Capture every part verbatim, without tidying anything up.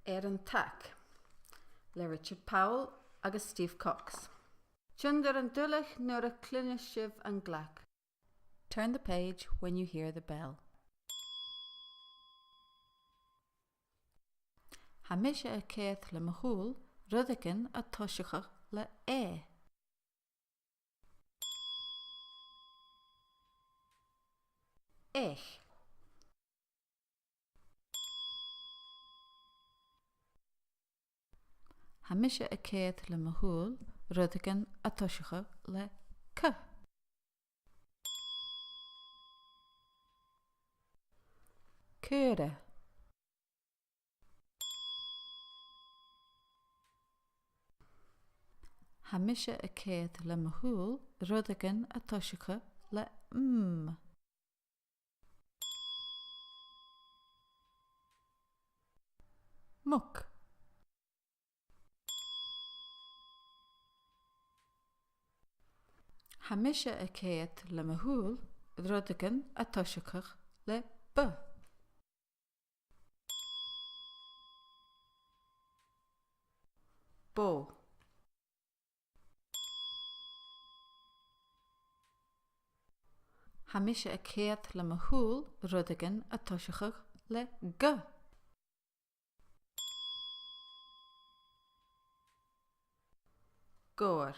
Air an Tac, le Richard Powell agus Steve Cox. Tionndaidh an duilleag nuair a chluinneas sibh an glag. Turn the page when you hear the bell. Tha mise a' coimhead le mo shúil rudeigin a' tòiseachadh le e. Eich. Tha mise a' coimhead le mo shúil rudeigin a' tòiseachadh le c. Caora. Tha mise a' coimhead le mo shúil rudeigin a' tòiseachadh le m. Muc. Tha mise a' coimhead le mo shúil rudeigin a' tòiseachadh le b. Bò. Tha mise a' coimhead le mo shúil rudeigin a' tòiseachadh le g. Gobhar.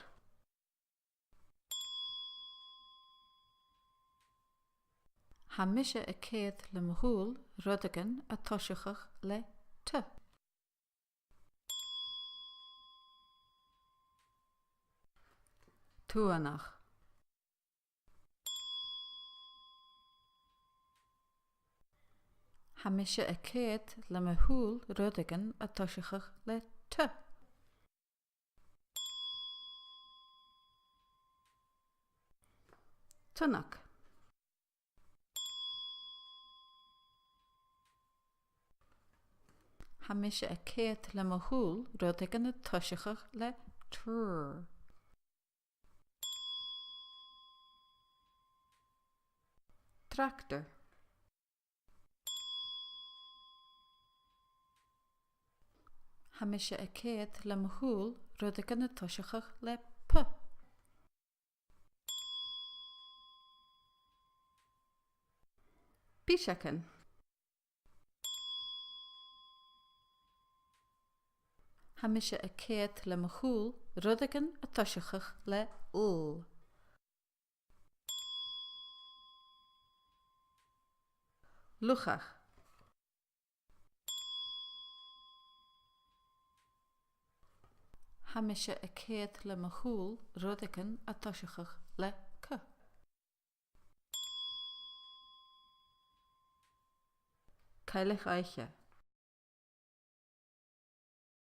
Tha mise a' coimhead le mo shúil rudeigin a' tòiseachadh le t. Tuathanach. Tha mise a' coimhead le mo shúil rudeigin a' tòiseachadh le t. Tunnag. Tha mise a' coimhead le mo shúil rudeigin a' tòiseachadh le tr. Tractar. Tha mise a' coimhead le mo shúil rudeigin a' tòiseachadh le p. Piseagan. Tha mise a' coimhead le mo shúil rudeigin a' tòiseachadh le l. Luchag. Tha mise a' coimhead le mo shúil rudeigin a' tòiseachadh le c. Cailleach-oidhche.